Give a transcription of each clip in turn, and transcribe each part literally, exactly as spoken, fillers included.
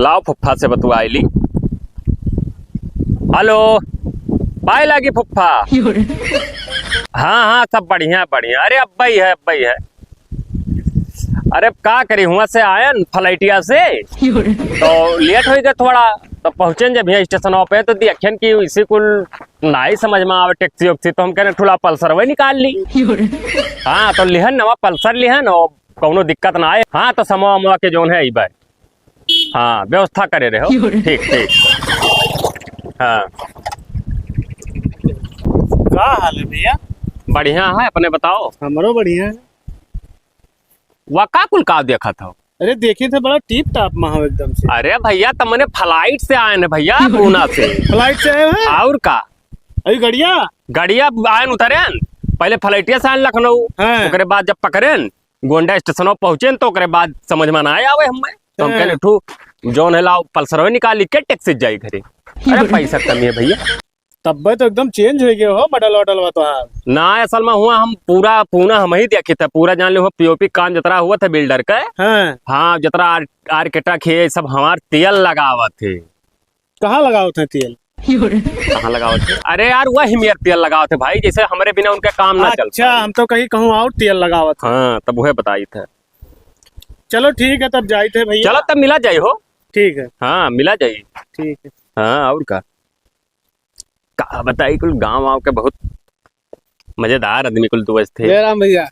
लाओ फुफ्फा से बतुआई ली। हेलो, पाए लागी फुफ्फा? हाँ, हाँ, सब बढ़िया, बढ़िया। अरे, अब्बा ही है, अब्बा ही है। अरे, अब का करी, हुआं से आयन फ्लाइटिया से, तो लेट होइ गए थोड़ा, तो पहुँचेन जब यहाँ स्टेशनवा पे, तो देखियन कि इसी कुल नाई समझ में आवे टैक्सी वैक्सी, तो हम कहने ठुला पल्सर वही निकाल ली। हाँ, तो लिहन नवा पल्सर लिहन, और कौनो दिक्कत ना आए। हाँ, तो समवा अमवा के जौन है, अइबे। हाँ, व्यवस्था करे रहो। ठीक, ठीक। हाँ। का हाल है भैया? बढ़िया है, अपने बताओ। हमरो बढ़िया है। वा का कुल का देखत हो? अरे देखित है, बड़ा टीप टाप में हो एकदम से। अरे भैया, त मने फ्लाइट से आए हैं भैया, पूना से। फ्लाइट से आए हैं? और का? अभी गड़िया? गड़िया आयन उतरेन, पहले फ्लाइटिया से आयन लखनऊ, हाँ। ओकरे बाद जब पकड़ेन, गोंडा स्टेशनवा पहुँचेन, तो ओकरे बाद समझ में ना आवे हमें। तो हम हाँ। कहने, "ठू, जौन है लाओ, पल्सरवे निकाल ली, के टैक्सी जाई घरे?" अरे, पैसा कमी है भैया। तब्बे तो एकदम चेंज हो गए हो, मॉडल वॉडल बा तोहार। ना, असल में हुआ हम पूरा, पूरा हम ही देखित है, पूरा जान ले हो, पीओपी काम जतरा हुआ था बिल्डर के। हाँ। हाँ, जतरा आर-, आर्किटेक्ट है, सब हमार तेल लगावत है। कहाँ लगावत है तेल? कहाँ लगावत है? अरे यार, वही मेर तेल लगावत है भाई, जैसे हमरे बिना उनका काम ना चल अच्छा, पाए। हम तो कहीं कहूँ और तेल लगावत है। हाँ, तब वह बताई थे। चलो ठीक है, तब जाइत है भैया। चलो तब मिला जाई हो। ठीक है। हाँ, मिला जाई। ठीक है। हाँ, और का? का बताई, कुल गाँव वाँव के बहुत मजेदार आदमी कुल दोस्त थे। जय राम भैया।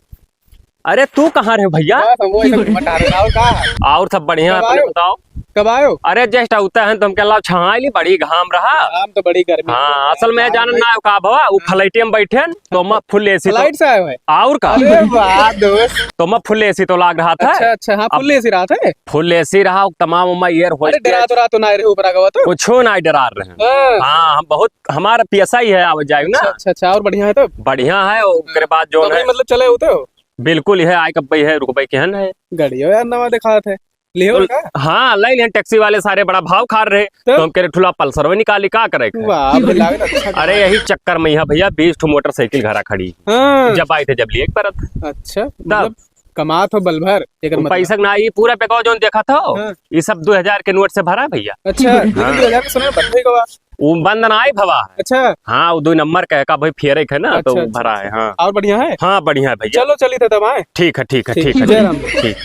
अरे तू कहाँ रहे भैया? बस हम वही सब घूमत आ रहे हैं। और का? और सब बढ़िया, कब अपने आयो? बताओ। कब आयो? अरे just आउता है तो हम कहला छाई ली, बड़ी घाम रहा। घाम तो बड़ी गर्मी हाँ, है। असल में घाम जानन में ना का भवा, वो हाँ। फ्लाइट में बैठे हैं, तो मैं फुल एसी तो फ्लाइट से आए हो? और का? अरे वाह दोस्त। तो मैं फुल एसी तो लाग रहा था। अच्छा, अच्छा, हाँ, अब फुल एसी रहा था। फुल एसी रहा, तमाम उम्मा एयर अरे होस्टेज। डरा तो रहा तो ना रहे ऊपर आगवा तो? कुछो ना डरा रहे हैं। हाँ। हाँ, हम बहुत हमारा पेशा ही है आवे जाए ना। अच्छा, अच्छा, अच्छा, और बढ़िया है तब? बढ़िया है, ओकरे बाद जो तो है, मतलब चले होते हो? बिल्कुल, यह आए कब्बे है, रुकबे के है ना है। गाड़ियों यार नवा दिखात है। लियो तो का? हाँ, ले लिहन टैक्सी वाले सारे बड़ा भाव खार रहे। तो? तो हम कह रहे, "ठुला पल्सर वे निकाली, का करे के?" वाह, अबे लागत अच्छा अरे, काम। यही चक्कर में यहाँ भैया बीस ठो मोटरसाइकिल घरा खड़ी। हाँ। जब आए थे, जब लिए एक परत। अच्छा, तब? मतलब कमात हो बल भर, एकर वो मतलब। पैसा के ना, ये पूरा पैकवा जोन देखा था, हाँ। ये सब दो हजार के नोट से भरा है भैया। अच्छा, हाँ। लेकिन दो हजार के समय बंद होई गवा। वो बंद ना आई भवा है। अच्छा। हाँ, वो दो नंबर का है का भाई, फेरे के है ना, तो अच्छा, वो अच्छा, भरा है, अच्छा। हाँ। और बढ़िया है? हाँ, बढ़िया है भैया। चलो, चली थे तब आए। ठीक है, ठीक है, ठीक, ठीक है, जय ठीक, राम। ठीक।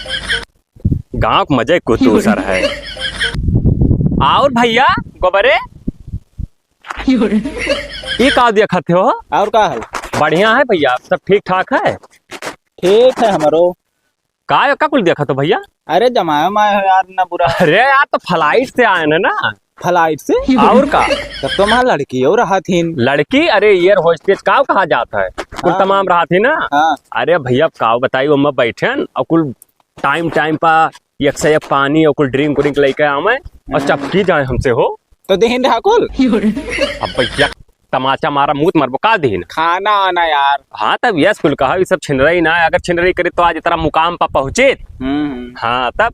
गाँव के मजे कुछ दूसर है। और भैया, गोबरे, ये का देखत हो? और का हाल? बढ़िया है भैया, सब ठीक ठाक है? ठीक है हमरो। का, का कुल देखत हो भैया? अरे जमाए माए हो यार, ना बुरा। अरे यार, तो फ्लाइट से आए हैं ना। फ्लाइट से? और का? तब तो वहाँ लड़की और रहत हिन। लड़की? अरे एयर होस्टेज का कहा जाता है, कुल हाँ। तमाम रहत ही ना। हाँ। अरे भैया, का बताई, ओमा बैठेन और कुल टाइम टाइम पा एक से एक पानी और कुल ड्रिंक व्रिंक लेके आवे और हाँ। चपकी जाए हमसे हो। तो देहिन रहा कुल। अब भैया तमाचा मारा, मुँह मरबो का देहिन। खाना आना यार। हाँ, तब यस कुल कहा, ये सब छिनरई ना है। अगर छिनरई करे तो आज इतना मुकाम पा पहुँचे। हम्म, हम्म। हाँ, तब।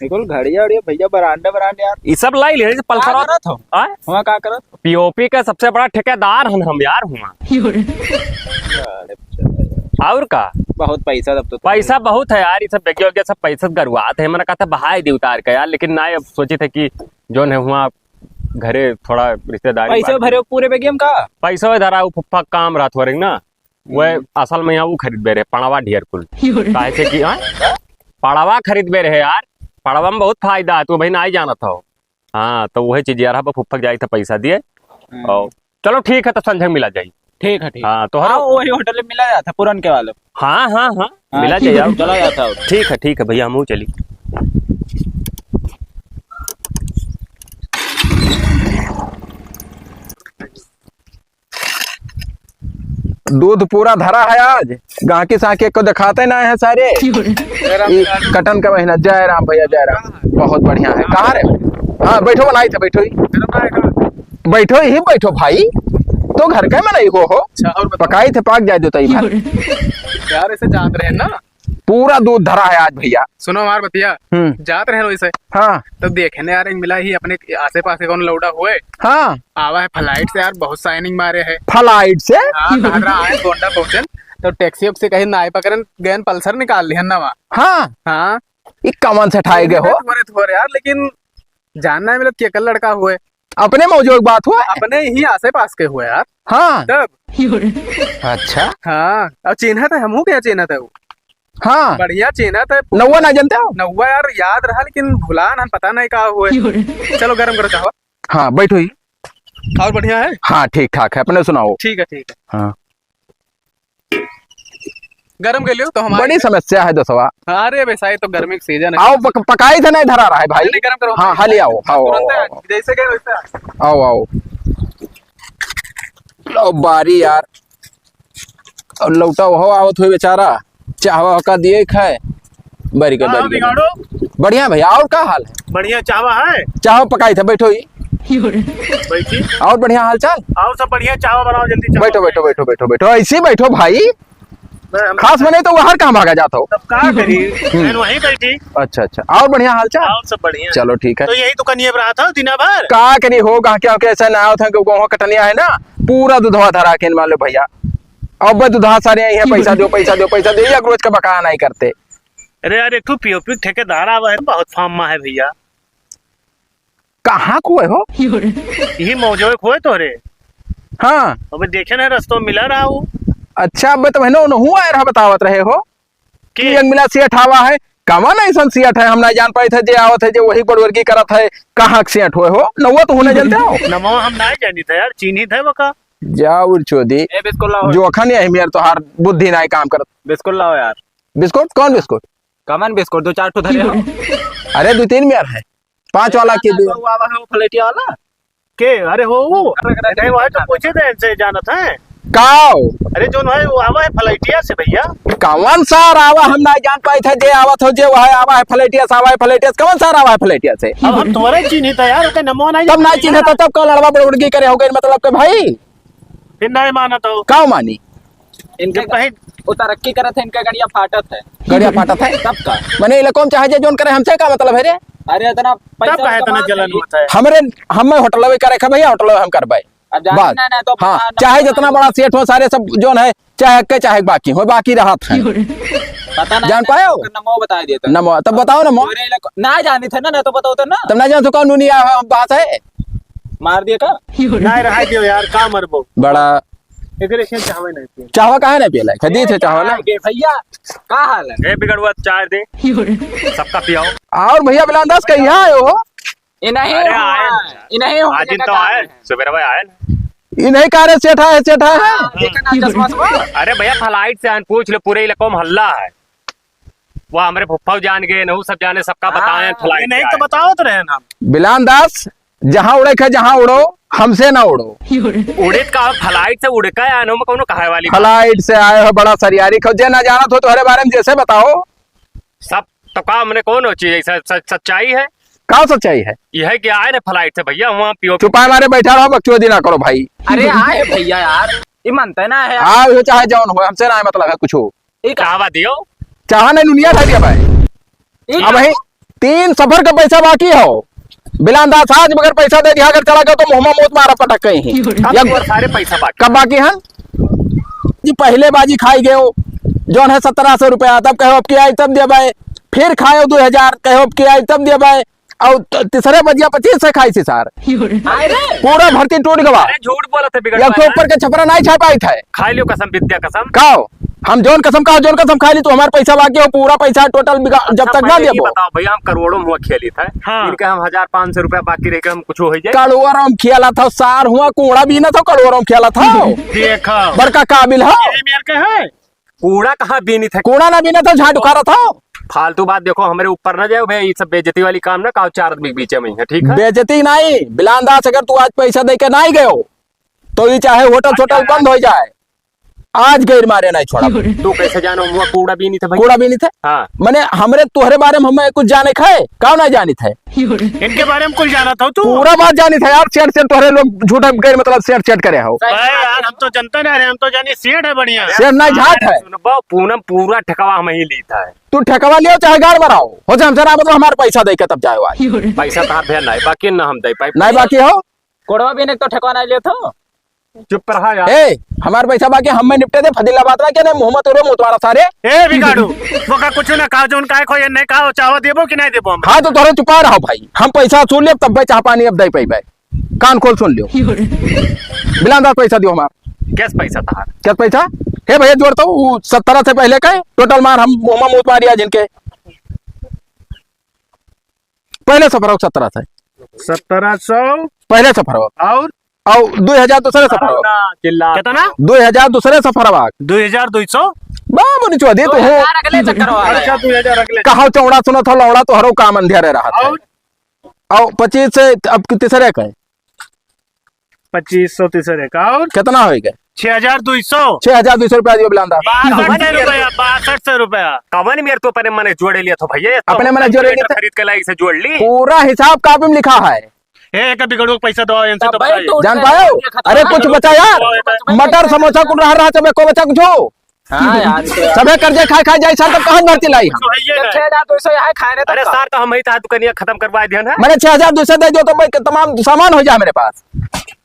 ये कुल घड़िया उड़िया भैया, बरांडे बरांडे यार। ये सब लाई ले, पल्सर का और करत हो? आय? हुआ का करत? पीओपी का सबसे बड़ा ठेकेदार हन हम यार हुआ। अरे बेचारा यार। और का? बहुत पैसा तब तो। पैसा बहुत है यार, ये सब बेगे वेगे सब पैसा गरुआत है। मैंने कहा था बहाई दी उतार के यार, लेकिन ना, अब सोची थे कि जोन है हुआ घरे थोड़ा रिश्तेदारी पैसे बात भरे पूरे बेगे में का? पैसा धरा, वो फुफ्फा काम रहा थोड़े ना, वह हम्म। असल में यहाँ वो खरीद बे रहे, पड़वा ढेर कुल। काहे से कि, हाँ? पड़वा खरीद बे रहे यार, पड़वा में बहुत फायदा है, तू भाई ना ही जानत हो। हाँ, तो वही चीज यार, हम फुफ्फा के जाई था पैसा दिए। हम्म। और चलो ठीक है, तो संझा मिला जाई। ठीक है, ठीक। हाँ, तो हर हाँ, वही होटल में मिला जाता, पुरन के वाले। हाँ, हाँ, हाँ, हाँ, मिला ठीक जाई, है, आओ। चला जाता हो। ठीक है, ठीक है भैया, हम चली। दूध पूरा धरा है आज, गाहकी साहकी को दिखाते ना है सारे। ई कटन का महीना। जय राम भैया, जय राम। बहुत बढ़िया है। कहाँ रे? हाँ, बैठो, बनाई थे, बैठो ही। बैठो ही, बैठो भाई। तो घर का में नहीं हो, हो। अच्छा, और बताओ। पकाई थे, पाक जाए देता ही भाई। यार, ऐसे जात रहे ना। पूरा दूध धरा है आज भैया। सुनो हमार बतिया, हम्म। जात रहे वैसे। हाँ। तब देखे ने यार, एक मिला ही अपने आसे पासे कौन लौड़ा हुए। हाँ। आवा है फ्लाइट से यार, बहुत साइनिंग मारे है। फ्लाइट से? हाँ, कहा रहा है गोंडा पहुंचन, तो टैक्सी वैक्सी कहीं ना आए पकड़न, गए पल्सर निकाल लिहन ना वहाँ। हाँ। हाँ। ये कमन से ठाए गए हो? थोड़े, थोड़े यार, लेकिन जान ना मिलत कि एकर लड़का हुए। अपने मौजो के बात हुए? अपने ही आसे पास के हुए यार। हाँ। तब। अच्छा। हाँ, अब चिन्हत है, हमहू के चिन्हत है वो। हाँ। बढ़िया चिन्हत है। नौवा ना जानते हो? नौवा यार याद रहा, लेकिन भुला ना, पता नहीं का हुए। चलो गरम करो चाहवा। हाँ, बैठो ही। और बढ़िया है? हाँ, ठीक ठाक है, अपने सुनाओ। ठीक है, ठीक है। हाँ। गरम के लियो तो हमारे बड़ी समस्या है दोस्तवा। अरे वैसा ही तो गर्मी का सीजन है। आओ, पक-, पकाई थे नहीं धरा रहा है भाई। नहीं, गरम करो। हाँ, हाली आओ, आओ, तुरंत आओ, है, आओ। जैसे गए वैसे आ। आओ, आओ। लो बारी यार। और लौटा हो आवत हुए बेचारा, चाहवा का दिए खाए। बरी के, हाँ, बरी के। बिगाड़ो। बढ़िया भैया, और का हाल है? बढ़िया चाहवा है? चाहवा पकाई थे, बैठो ही। बैठी। और बढ़िया हाल चाल? और सब बढ़िया, चाहवा बनाओ जल्दी, चाहवा। बैठो, बैठो, बैठो, बैठो, बैठो, ऐसे ही बैठो भाई। मैं हम खास बने तो बाहर कहाँ भागा जाता हो? तब का करी? हम्म। मैं वहीं बैठी। अच्छा, अच्छा, और बढ़िया हाल चाल? और सब बढ़िया। चलो, ठीक है। तो यही दुकानिए पर रहा था दिना भर? का करी हो, गाहकिया के ऐसा ना आवत है कि गेहूं कटनिया है ना, पूरा दुधवा धरा के मान लो भैया। अब दुधा सारे आई है, पैसा दो, पैसा दो, पैसा दो, एक रोज का बकाया नहीं करते। अरे यार, एक ठो पीओपी ठेकेदार आवा है, बहुत फार्म में है भैया। कहाँ को है हो? यही मौजो एक होए तोहरे। हाँ। अबे देखे ना, रस्तों मिला रहा हूँ। अच्छा, अबे तो बहनों, उनहू आए रहा, बतावत रहे हो के? कि एक मिला सेठ आवा है। कवन ऐसन सेठ है, हम ना जान पाइत है, जे आवत है, जे वही बड़वर्गी करत है, कहाँ के सेठ होए हो? नौवा तो होने जानते हो? नमवा हम ना जानी था यार, चीन्ही था वो का? जा उर चोदी। ए, बिस्कुट लाओ। जो अखन यही मेर तोहार बुद्धि ना काम करत। बिस्कुट लाओ यार। बिस्कुट? कौन बिस्कुट? कमन बिस्कुट, दो चार ठो धरे हो। अरे, दो तीन मेर है, पाँच वाला के दो। वो आवा है, वो फलेटिया वाला। के? अरे हो वो। अरे, अरे, अरे, वही तो पूछे थे इनसे, जानत है? काओ? अरे, जोन है, वो आवा है फलेटिया से, भैया। कवन सार आवा, हम ना जान पाइत है, जे आवत हो, जे वह आवा है फलेटिया से, आवा है फलेटिया से, कवन सार आवा है फलेटिया से? अब हम तुम्हारे चिन्हित है यार, ओके नमो नहीं तब ना चिन्हित है, तब का लड़वा बड़बड़गी करे हो गए, मतलब के भाई? फिर नहीं मानत हो। काओ मानी? इनके जब कहीं वो तरक्की करत है, इनका गड़िया फाटत है। गड़िया फाटत है? तब का? मने इलाकों में चाहे जे जोन करे, हमसे का मतलब है रे? अरे इतना पैसा तब काहे इतना जलन होता है? हमरे, हम होटल में करे खा भैया, होटल में हम करबे। अब जाने बस। ना, ना, तो हाँ, ना, चाहे ना, जितना ना। बड़ा सेठ हो, सारे सब जोन है, चाहे के चाहे बाकी हो, बाकी रहत है। पता ना, जान ना, पायो? ओकर नमो बता दिए तो। नमो, तब बताओ नमो। तोरे इलाको-, ना जानी थे ना, ना तो बताओ तो ना। तब ना जान तो कौन दुनिया है, बात है। मार दिए का? ना रहा दियो यार, का मरबो? बड़ा एकरे से चाहवे नहीं पिए। चाहवा काहे नहीं पियला? खदी थे चाहवा ना। ए, भैया, का हाल है? ए, बिगड़ुआ चाय दे। सबका पियाओ। और भैया बिलान दास कहिया आयो हो? ये नहीं अरे, हुआ। आए। ये नहीं हुआ, आज दिन तो आए, सुबह भाई आए ना। ये नहीं कह रहे सेठा है, सेठा है। हाँ, देखा ना चश्मा से। अरे भैया, फ्लाइट से आए, पूछ लो, पूरे इलाकों में हल्ला है। वो हमरे फुफ्फा जान गए, नहू सब जाने, सबका हाँ, बताएं, फ्लाइट ये नहीं से तो आए। बताओ तो रहे ना। बिलान दास, जहाँ उड़े के, जहाँ उड़ो, हमसे ना उड़ो। उड़ित का फ्लाइट से उड़ के आए, नहू में कौनो कहे वाली बात। फ्लाइट से आए हो, बड़ा सरियारी खो, जे ना जानत हो तोहरे बारे में जैसे बताओ। सब तो का हमने कौन हो चीज है? स-, स-, सच्चाई है। का सच्चाई है? यह है कि आए ना फ्लाइट से भैया, वहाँ पीओ। चुपाए मारे बैठा रहो, बकचोदी ना करो भाई। अरे आए भैया यार, ये मानते ना है यार। आओ, यो चाहे जौन हो, हमसे ना मतलब है कुछ। ये का? चाहवा दियो। चाहा नहीं, दुनिया था दिया भाई। ये अब का? वही तीन सफर का पैसा बाकी हो। बिलान दास आज मगर पैसा दे दिया, अगर चला गया तो मुँह में मौत मारा पटक कहीं। अब या तोर सारे पैसा बाकी। कब बाकी है? जी पहले बाजी खाई गयो, जौन है सत्रह सौ रुपया, तब कहो अब की आई तब देबे, फिर खायो दो हजार, कहो अब की आई तब देबे, और त-, तीसरे बजिया पच्चीस से खाई थी सार। आए रे। पूरा भर्ती टूट गवा। अरे झूठ बोलत है, बिगड़ या तो गया। ऊपर के छपरा नहीं छा पाई थे। खा लियो कसम, विद्या कसम। खाओ, हम जौन कसम खाओ, जौन कसम खा ली, तो हमारे पैसा बाकी हो, पूरा पैसा टोटल बिगा-, जब अच्छा, तक ना पहले ये देबो। बताओ भैया, हम करोड़ों मुँह खेली थे, हाँ। इनके हम हजार पाँच सौ रुपया बाकी रह के हम कुछ हो जाए। करोड़ों खेला था सार, हुआ कूड़ा बीना था, करोड़ों खेला था। देखा। बड़का काबिल हो। यही मेर के है। कूड़ा कहाँ बीनी थे? कूड़ा ना बीना था, झाड़ उखाड़ा था। फालतू बात देखो, हमरे ऊपर ना जाओ भैया, ये सब बेइज्जती वाली काम ना, काओ चार आदमी के बीच में ही है, ठीक है? बेइज्जती नहीं, बिलान दास, अगर तू आज पैसा दे के नहीं गयो, तो ये चाहे होटल सोटल बंद हो जाए, आज गैर मारे नहीं छोड़ा। तू कैसे जानो हुआ कूड़ा बीनी थे भाई? कूड़ा बीनी थे? हाँ। मने हमरे तोहरे बारे में हमें कुछ जाने थे, का नहीं जानी थे? इनके बारे में कुछ जाना था तू? पूरा बात जानी था यार, सेठ, सेठ तोहरे लोग झूठा गैर मतलब सेठ, सेठ करे हो। भाई यार, हम तो जनता नहीं रहे, हम तो जानी सेठ है बढ़िया। सेठ नहीं झाट है। सुनबो, पूनम पूरा ठेकवा हम ही ली था। तू ठेकवा लियो चाहे गाड़ बनाओ, हो जाए हमसे ना मतलब हमारे पैसा दे के तब जाए आज। पैसा तार भैया नहीं, बाकी ना हम दे पाए। नहीं बाकी हो? कोड़वा भी नहीं तो ठेकवा नहीं लियो तो। चुप रहा यार। ए, हमार पैसा बाकी हमें निपटे दे, फजीलाबाद रहा के नहीं, मुँह मत तोरे, मुतवारा सारे। ए, बिगाड़ू, वो का कुछ ना कहा, जो उनका है, कोई नहीं कहा, चाहो देबो कि नहीं देबो हम? हाँ, तो तोहरे चुपा रहो भाई, हम पैसा वसूल लेब, तब भाई चाह पानी अब दे पाई भाई। कान खोल सुन लियो। बिलान दास पैसा दियो हमार। कैस पैसा तहार? कैस पैसा? हे भैया जोड़ता हूँ, वो सत्रह से पहले का है, टोटल मार हम मुँह मत मारिया जिनके। पहले सफर हो सत्रह से। सत्रह सौ। पहले सफर हो। और? और दुई हजार दूसरे सफर हो। ना, चिल्ला। कितना? दुई हजार दूसरे सफर हो। दुई हजार दुई सौ? बाबू निचवा दे तो हो। दुई हजार अगले चक्कर वाला। अच्छा, दुई हजार अगले। कहो चौड़ा सुनो था, लौड़ा तो हरो काम अंधेरे रहा था। और? और पच्चीस से अब कि तीसरे का है? पच्चीस सौ तीसरे का। और? कितना होएगा? छह हजार दुई सौ। छह हजार दुई सौ रुपया दियो बिलांदा। बासठ सौ रुपया, बासठ सौ रुपया। कवन मेर तो अपने मने जोड़े लिया था भैया, ये तो अपने मने जोड़े लिया था। खरीद के लाई, इसे जोड़ ली। पूरा हिसाब कापी में लिखा है। ए, एक बिगड़ो पैसा दो, इनसे तो तब भाई बताइए। तू जान उठे पायो? ये खतरा अरे है। कुछ बचा यार? मटर, समोसा कुल रहा, रहा, सब एको बचा कुछ हो? हाँ यार, तो यार। सबे कर्जे खाए, खाए जाई सर, तब कहाँ भरती लाई हम? तो है ये जब नहीं। छह हजार दो सौ यहाँ खाए रहे, तब अरे का? सर, तो हम ही था दुकानिया खत्म करवा दिया ना। मैंने छह हजार दो सौ दे दो, तो भाई, तमाम सामान हो जाए मेरे पास।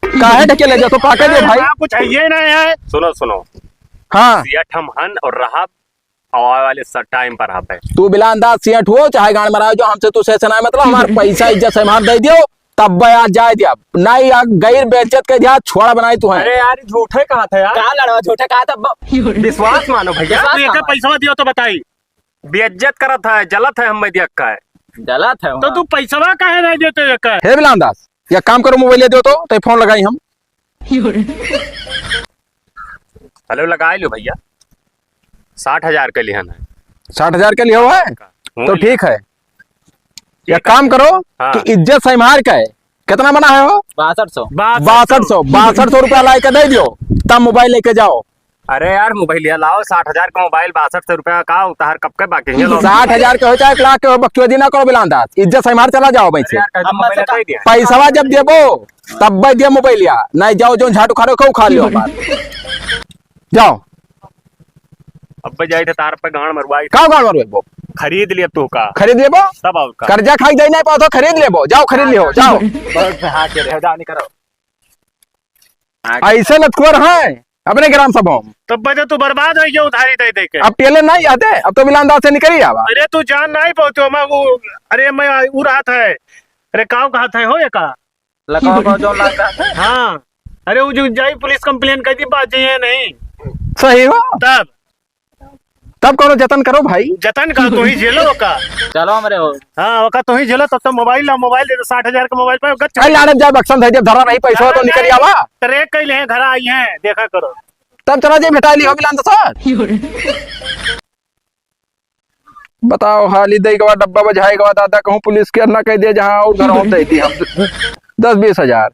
काहे ढके ले जाओ, तो पाके दो भाई। हाँ, कुछ है ये नहीं है। सुनो, सुनो। हाँ। सेठ हम हन और रहा आवे वाले स-, टाइम पर आप है। तू बिलान दास सेठ हो, चाहे गांड मराओ जो, हमसे तू से, से ना मतलब, हमार पैसा इज्जत से हमार दे दियो, तब बे आज जाए दिया। नहीं, आ गैर बेइज्जत कर दिया, छोड़ा बनाई तू है। अरे यार, झूठे कहा था यार। का लड़वा झूठे कहा था? ब- विश्वास मानो भैया। विश्वास तू एक मानो। पैसा दियो तो बताई। बेइज्जत करत है, जलत है, हम मैं दिया का है। जलत है तो वहाँ। तू पैसवा काहे नहीं देते एक है? हे बिलान दास, या काम करो, मोबाइल दे दो तो, तो फोन लगाई हम। हेलो, लगाए लो भैया, साठ हजार के लिहन है। साठ हजार के लिहो है? हूँ तो लिया। ठीक है, या ठीक है। काम करो हाँ। कि इज्जत से मार के, कितना बना है हो? बासठ सौ। बासठ सौ, बासठ सौ रुपया लाई के दे दियो, तब मोबाइल लेके जाओ। अरे यार, मोबाइल लिया लाओ, साठ हजार का मोबाइल, बासठ सौ रुपया का उतार, कब के बाकी है लो। साठ हजार के हो चाहे एक लाख के हो, बकचोदी ना करो बिलान दास, इज्जत से मार चला जाओ भाई से। अरे यार, कह दो हम मोबाइल बस दे दिया। पैसवा जब देबो, तब भाई दिया मोबाइल या, नहीं जाओ जो झाटू खा रहे हो, खाओ खा लियो बात। जाओ। अब्बे जाए थे तार पे गांड मरवाई। का गांड मरवाई बो? खरीद लिया तू का? खरीद लेबो? तब और का? कर्जा खाई जाई नहीं पाओ तो खरीद लेबो। जाओ खरीद लियो, जाओ। बहुत से हाथ के रहे, जाओ नहीं करो। ऐसे लतखोर हैं अपने ग्राम सभा में। तब बजे तू बर्बाद हो गया उधारी दे दे के। अब टेलर नहीं आते, अब तो बिलान दास से निकल ही आवा। अरे तू जान नहीं पाओ तो मैं वो, अरे मैं उ रहा था, अरे काव कहा था हो ये का? लखवा को जो लाग रहा था। हाँ, अरे वो जो जाई पुलिस कंप्लेन कर दी, बात जाइए नहीं। सही हो। तब तब कौनो जतन करो भाई। जतन का तू ही झेलो का। चलो हमरे हो। हाँ, ओका तू ही झेलो, तब तो मोबाइल ला, मोबाइल दे दो, साठ हजार का मोबाइल पे गच। अरे लाड़त जाए बक्सम धर दे, धरा नहीं पैसा तो निकल आवा। ट्रैक कैले हैं, घर आई हैं, देखा करो। तब चला जाए भेटाई ली हो बिलान तो सर। बताओ, हाली दे गवा डब्बा बजाए गवा दादा, कहूँ पुलिस के ना कह दे, जहाँ और घर हम दे दी हम दस बीस हजार।